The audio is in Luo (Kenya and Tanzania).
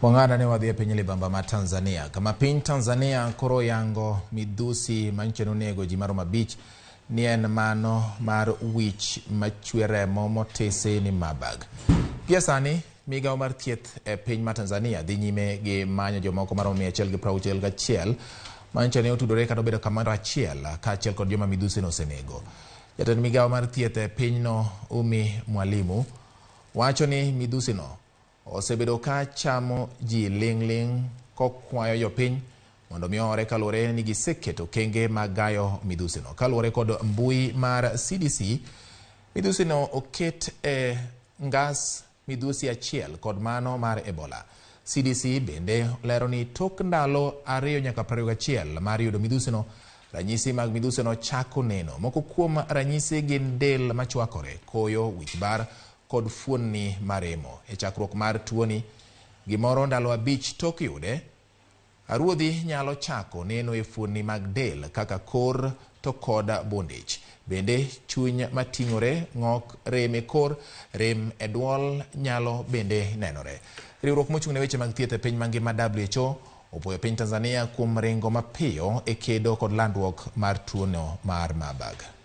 Wang'ada ne wadhi e piny libamba ma Tanzania, kama piny Tanzania koro yango midhusi manyicho nonego ji maromo 5 ni en mano mar wich machwe remo motisi ni Marburg. Gie sani, migawo mar thieth e piny ma Tanzania dhi nyime gi manyo jomoko maromo 161 manyicho ne otudore kata obedo kamoro achiel kaachiel kod joma midhusi no osenego. Jatend migawo mar thieth e pinyno Umi Mwalimu wacho ni midhusi no osebedo ka chamo ji ling' ling' kokwayo jopiny mondo mi ore kaluwore ni giseketo okenge mag gayo midhusino. Kaluwore kod mbui mar CDC, midhusino oket e ngas midhusi achiel kod mano mar Ebola. CDC bende lero ni tok ndalo 2 nyaka 21 mar yudo midhusino, ranyisi mag midhusino chako neno. Moko kuom ranyisi gin del machwakore, koyo, wich bar kod fuonni maremo. E chakruok mar tuoni, gimoro ndalo 5 tok yude, aruodhi nyalo chako neno e fuonni mag del kaka kor to kod bundich. Bende chuny mating'ore, ng'ok, rem e kor, rem e duol nyalo bende nenore. Riwruok mochung' ne weche mag thieth e piny mangima WHO opuoyo piny Tanzania kuom ringo mapiyo e kedo kod landruok mar tuono mar Marburg.